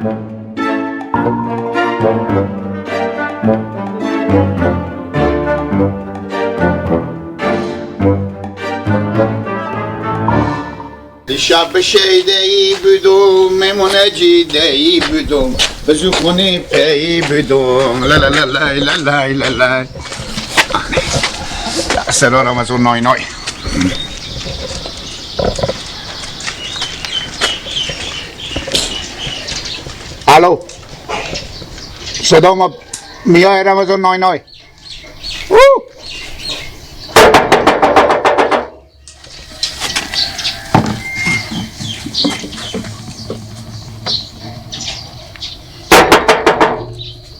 شب شیده ای بدوم میمونه جیده ای بدوم به زخونی پی بدوم لا لا لا لا لا لا لا لا. سلام رمضان نای نای. الو صدا ما میای رمضان نای نای.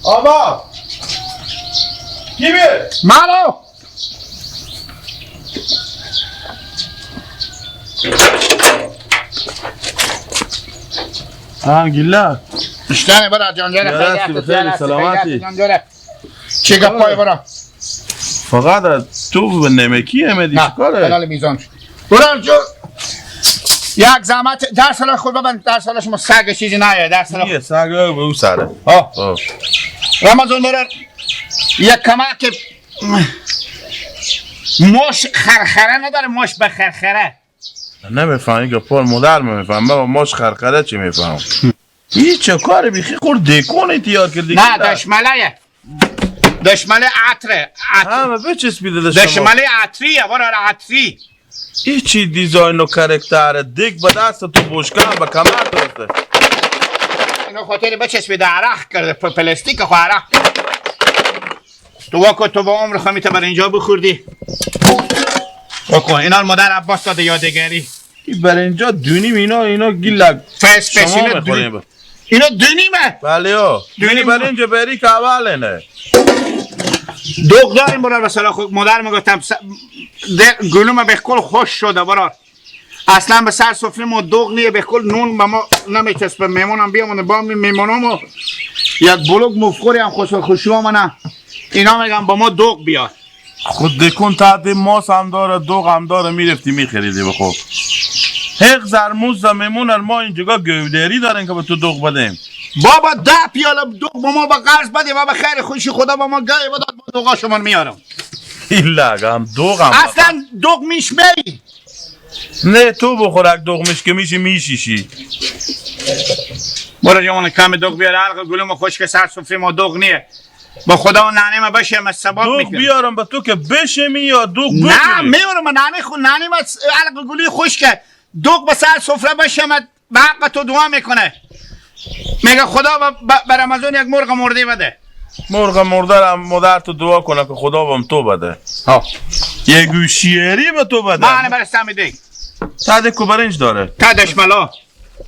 آبا کی بیه؟ مالو گیلا اشتانه برا جان جان، خیلی سلامتی. چه گپای برا؟ فقط تو به نمکی امدی چیکاره؟ نه میزان شد برا جو یک زحمت در سال خود ببند، در سال شما سگ چیزی نیه، در سال نیه سگ به او سره. ها رمضان برا یک کمک موش خرخره نداره، موش به خرخره نمیفهم. این گپار مادر میفهم بابا، موش خرخره چی میفهم؟ این چه کاری بیخی خورد دیکونه تیار کردی؟ نه دشمله، دشمله عطره، همه بچسبیده دشمله، دشمله عطریه برا عطری. این چی دیزاین و کرکتره دیگ به دست تو بشکن به کمر درسته. اینو خاطر بچسبیده عرق کرده، پلاستیک خو عرق تو واکو تو با عمر خواهی تا بر اینجا بخوردی. واکو اینا مادر عباس داده یادگاری. این بر اینجا دونیم اینا گیلک فس فس شما میخوریم اینا دونیمه. بله ها دونیم بر اینجا بری که اول نه دوغ داریم برار. مثلا خود مادر میگفتم گلوم به کل خوش شده برار، اصلا به سر سفره ما دوغ نیه، به کل نون به ما نمیچسبه. میمونم بیامونه با میمونم و یک بلوک مفخوری هم خوش خوشی منه اینا میگم با ما دوغ بیار. خود دکون تحت ماس هم داره دوغ هم داره، میرفتی میخریدی بخور. حق زرموز میمونن ما اینجا گودری دارن که به تو دوغ بدیم. بابا 10 پیاله دوغ با ما با قرض بده بابا، خیر خوشی خدا با ما گای بداد با دوغا شما میارم. ایلاگم دوغم اصلا دوغ میشمی نه تو بخورک دوغ میش که میشی میشیشی. برو جوان کم دوغ بیار، حلق گلوم خشک سر سفره ما دوغ نیه. با خدا ننه ما بشه ما ثبات دوغ میکنم. بیارم به تو که بشمی یا دوغ بخوری؟ نه میارم ننه خو ننه ما حلق گلوی خشکه دوغ به سر سفره بشه ما به حق تو دعا میکنه، میگه خدا به رمضان یک مرغ مرده بده. مرغ مرده هم مادر تو دعا کنه که خدا بهم تو بده. ها یه گوشیری به تو بده. من برستم دیگ تا کو برنج داره تا دشملا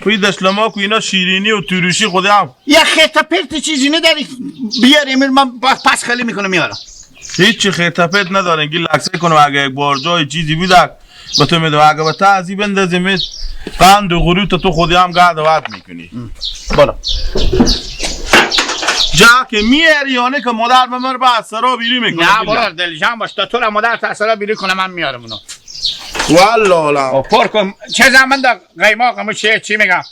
توی دشلما کو اینا شیرینی و تروشی خودم یه خیتا پرت چیزی نداری بیاریم من پس خالی میکنم میارم. هیچ خیتا پرت نداره گی لکسه کنم اگه یک بار جای چیزی بود به تو میدم، اگه به تعزی بندازیم قند و غروت تو خودی هم گرد وعد میکنی. بالا جا که میاری یانه که مادر به من به اثرا بیری میکنه. نه برار دل جان باش تا تو را مادر اثرا بیری کنه من میارم اونو. والله لا پر کن چه زمان دا قیماق مو چه چی میگم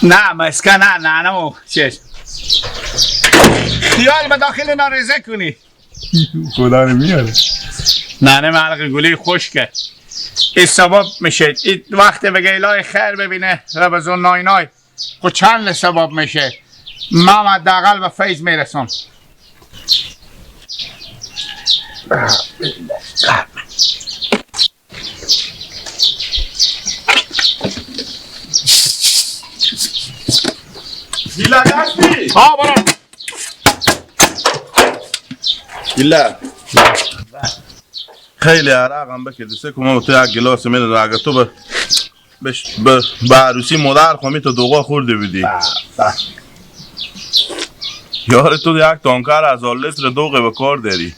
نه مسکه نه نه نه چه خیال به داخل نارزه کنی خدا رو میاره. نه نه معلق گولی خشکه این سبب میشه این وقت بگه الهی خیر ببینه رمضان نای نای خود چند سبب میشه من حداقل به فیض میرسم. گیلا دستی؟ ها برو گیلا خیلی عرقم بکردی سه کن تو یک گلاس میدادم اگه تو به عروسی مادر خوامی تو دوغا خورده بودی. یار تو یک تانکر از لیتر دوغ به کار داری.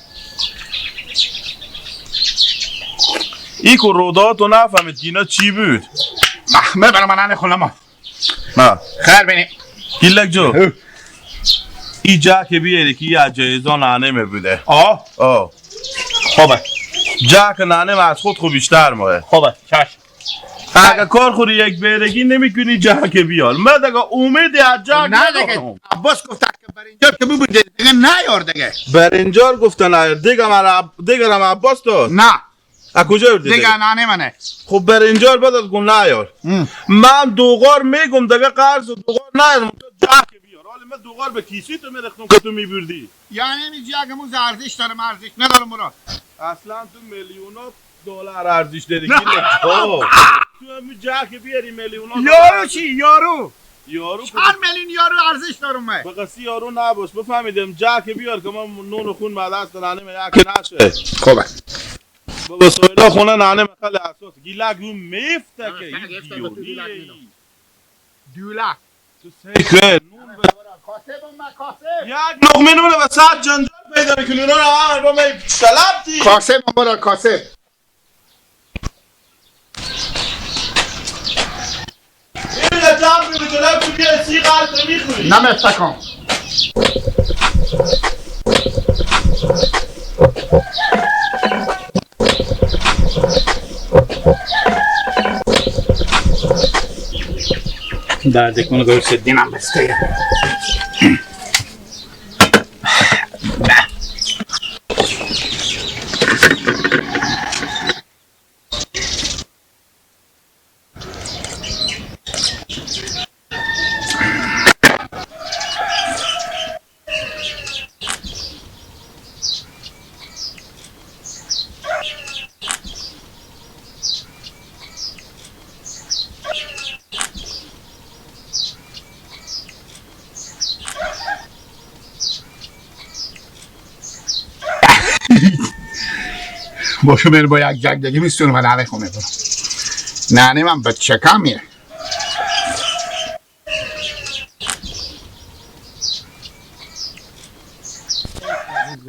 ای که رودا تو نفهمید که اینا چی بود. ببرم من ننه خونه ما نه خیر بینیم. گیلک جو ای جا که بیاری که یه جایزان ننه بوده. آه آه خوبه جا که ننه از خود خوب بیشتر ماه. خوبه چشم. اگه کار خوری یک بیرگی نمیکنی جهک بیار. من دیگه امیدی از جهک ندارم. عباس گفت که برینجار که ببوده دیگه نیار دیگه. برینجار گفته نیار دیگه من دیگه هم عباس داد. نه. از کجا بردی دیگه؟ نه منه. خب برینجار بعد از گم نیار. من دوغار میگم دیگه قرض و دوغار نیارم تو جهک بیار. حالا من دوغار به کیسی تو میرختم که تو میبردی. یعنی میگی اگه موز ارزش دارم ارزش ندارم برا. اصلا تو میلیونا دلار ارزش داری که تو همین جهک بیاری میلیونا. یارو چی یارو؟ یارو چند میلیون یارو ارزش دارم من. بقصی یارو نباش بفهمیدم جهک بیار که من نون خون به دست ننه یک نشه. خوبه. بابا سویلا خونه ننه خیلی اساس گیلک رو میفته که دولک تو سیکه نون یک لقمه نونه و صد جنجال پیدا میکنی اونا رو همه با می شلبتی. کاسه من برا کاسه. این جمع به جلب تو بیا سی قلب میخوری. نمیفتکم. درد کنه گوش دینم بسته. باشو بر با یک جگ دیگه میستونم من ننه خونه برم. ننه من بچه کمیه.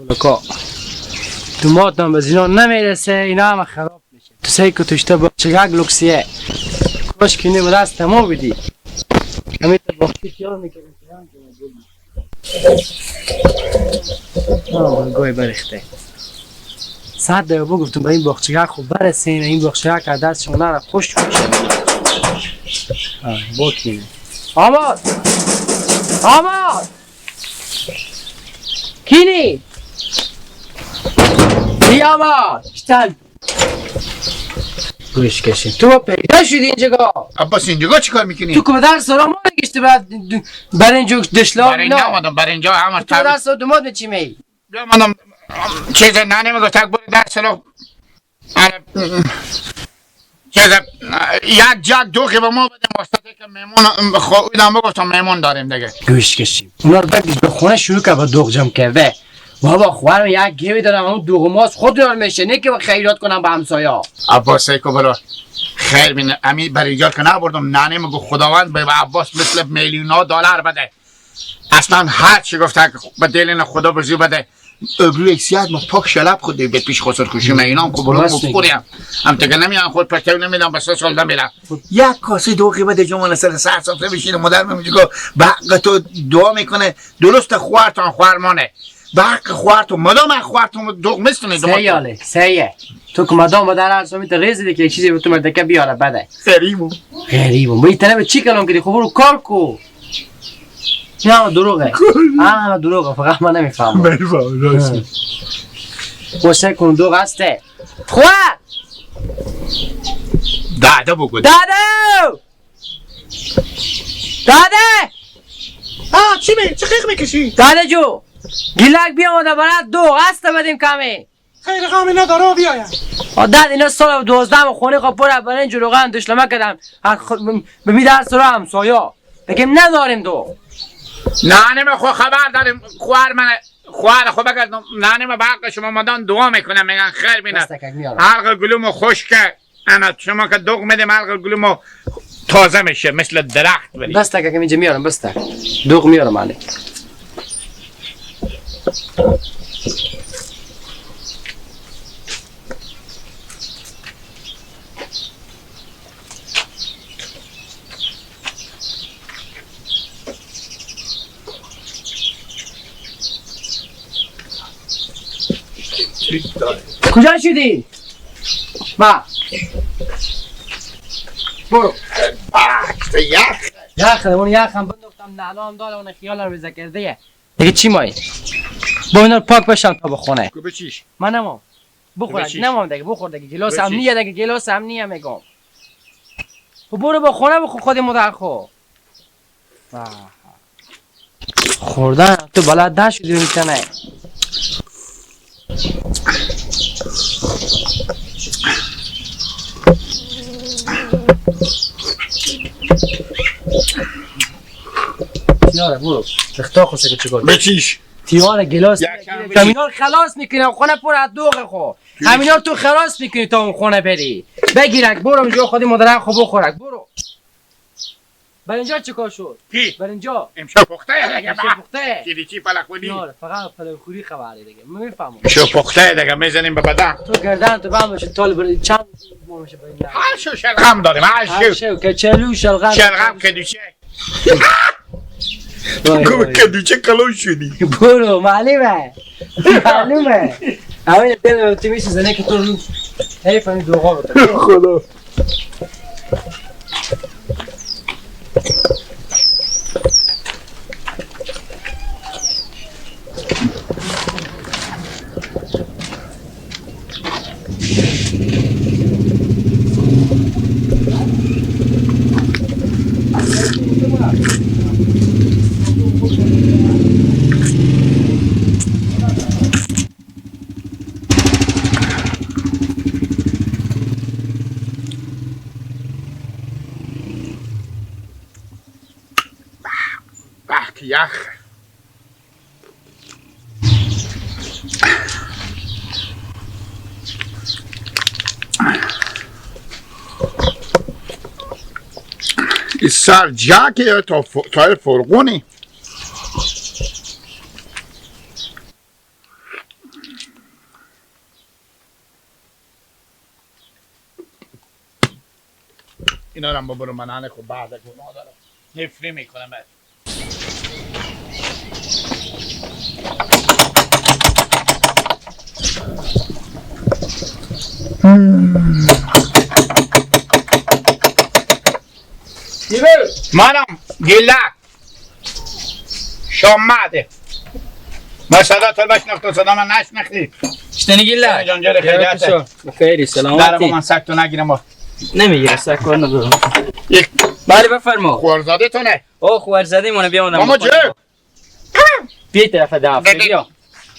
گلکا دومات هم از اینا نمیرسه، اینا هم خراب میشه. تو سعی که توشته با چگک لکسیه کاش که اینه به دست ما بدی. همین تا باختی خیال میکردیم که هم که گوی برخته صد دقیقه بگفتم به این باغچه خوب برسین، این باغچه که دست شما نره خشک میشه. با کینه آماد آماد کینی بی آماد شتن گوش کشیم. تو پیدا شدی اینجا؟ عباس اینجا چیکار میکنی؟ تو که به درس را ما نگشتی بعد برای اینجا دشلا برای اینجا آمدم برای اینجا همه تو درس دومات به چی می؟ بیا آمدم چیز ننه میگو تک برو درس را چیز یک جگ دوخی به ما بده واسطه که میمون خودم بگفتم میمون داریم دیگه. گوش کشیم اونا رو بگیش به خونه شروع کرد با دوغ جمع کرده. بابا خوارم یک گیوی دارم اون دوغ ماست خود دار میشه نه که خیرات کنم به همسایا. عباس ایکو برا خیر بینه امی برای اینجا که نبردم ننه میگو خداوند به عباس مثل میلیون ها دلار بده. اصلا هر چی گفته به دل خدا بزرگ بده. ابروی سیاد ما پاک شلب خود به پیش خسر خوشی من اینا هم که بلند مفکوریم هم تگه نمیان خود پرتو نمیدم بس سال نمیرم. یک کاسه دوغی بده جمان سر سر سفره بشینه مادر من میگه به حق تو دعا میکنه درست خوارتان خوارمانه به حق خوارتون مدام خوارتون دوغ میستونه. سیاله سیه تو که مدام مادر هر سامی تا ریزی که چیزی به تو مردکه بیاره بده. غریبو غریبو با این تنه به چی کلام کردی؟ خب برو کار کو. نه همه دروغه همه دروغه فقط من نمیفهمم. نمیفهمم راستی. قصه کن دوغ هسته خواه داده بگو داده داده آه چی می چه قیق میکشی؟ داده جو گیلک بیا آمده برات دوغ هسته بدیم کمی خیر غمی نداره بیایم. داد اینا سال 12 خونه خب پر برنج روغن دشلمه کردم به می درس رو همسایا بگیم نداریم دو. ننه ما خو خبر داریم خوار من خوار خو بگردم ننه ما به شما مدان دعا میکنم میگن خیر بینه حلق گلومو خشکه انا شما که دوغ میدیم حلق گلومو تازه میشه مثل درخت بری. بس تک اینجا میارم بس تک دوغ میارم من. کجا شدی؟ ما برو. پاک یخ. یخ اون یخ هم بنداختم نعنا هم داره اون خیال رو ریزه کرده. دیگه چی مایی؟ با اینا پاک بشم تا بخونه. کو بچیش. من نمام. بخور نمام دیگه بخور دیگه گلاس هم نیه دیگه گلاس هم نیه میگم. خب برو با خونه بخور خود مادر خو. خوردن تو بلد نشدی میتونه. تیاره برو اختاق خوشه که چیکار بچیش تیاره گلاس همینا رو خلاص میکنی خونه پر از دوغ خو همینا رو تو خلاص میکنی تا اون خونه بری بگیرک برو اینجا خودی مادرم خو بخورک برو. بر اینجا چیکار شد؟ کی؟ بر اینجا امشب پخته دیگه. امشب پخته چی پلخونی؟ یاره فقط پلخوری خبره دیگه من میفهمم. امشب پخته دیگه میزنیم به بدن. تو گردن تو بند باشه تال بر چند ماه میشه با این هر شو شلغم داریم هر شو کچلو شلغم شلغم کدوچه تو کدوچه کلون شدی. برو معلومه معلومه همین دل تو میسوزنه که تو رو حیف همین دوغا بده خدا. یخ سر جا که تا فرقونی اینا رو هم ببرو من خب بعد گناه دارم نفری میکنم. منم گلک شامده من صدا تا بشناخت صدا من نشناختی شتنی گلک جان جان خیریت خیری سلامتی در من سگ تو نگیرم نمیگیره سگ کار ندارم. بله بفرما خورزاده تونه. او خورزاده مونه بیا مادم ماما جه بیا طرف ده هفته بیا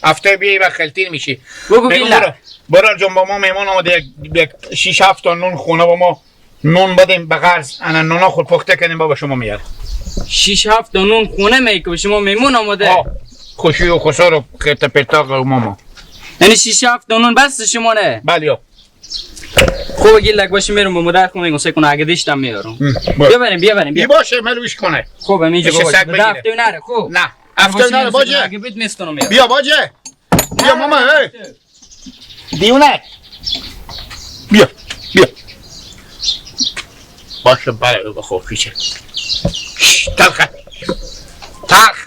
هفته بیای و خلطیر میشی بگو گلک برار جان با ما میمان آمده یک 6-7 تا نون خونه با ما نون بدیم به غرض انا نونا خود پخته کنیم بابا شما میاره 6-7 تا نون خونه می که شما میمون آمده خوشی و خوشار و خرت پرتاق و ماما یعنی 6-7 تا نون بس شما نه؟ بله. خوب گیلک باشه میرم با مادر خونه میگم سه کنه اگه داشتم میارم. بیا بریم بیا بریم بیا باشه ملوش کنه. خوب اینجا باشه هفته نره. خوب نه هفته نره باشه اگه بد میستونم میارم. بیا باشه بیا ماما هی دیونه بیا بیا باشه بله بخور پیچه تلخ تلخ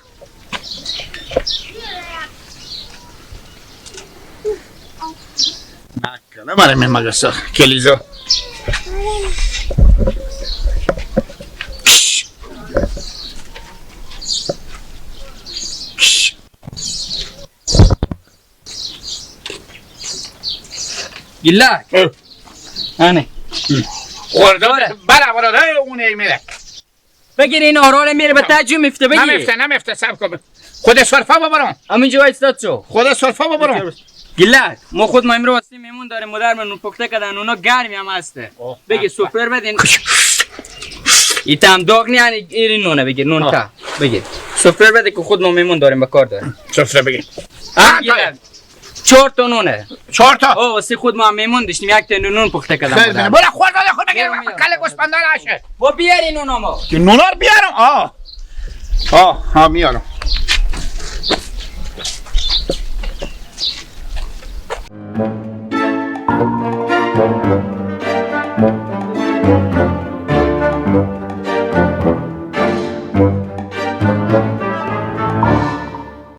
نکنه برای من مگسا کلیزا گلک آنه خورداره بله برادر اون میره بگیر این آراره میره به تجو میفته بگیر. نمیفته نمیفته صبر کن خود سرفه ببرم همینجا وایساد شو خود سرفه ببرم. گلک ما خود ما امروز واسه میمون داریم مادر من نون پخته کردن اونا گرمی هم هسته بگیر سفره بدین ایتم داغ نی یعنی این نونه بگیر نون تا بگیر سفره بده که خود ما میمون داریم به کار داریم سفره بگیر. 4 تا نونه 4 تا او واسه خود ما میمون داشتیم یک تا نون پخته کردم. برو خود خود بگیر کله گوسفندان عشه با بیار این نونا ما که نونا رو بیارم. آه آه ها میارم.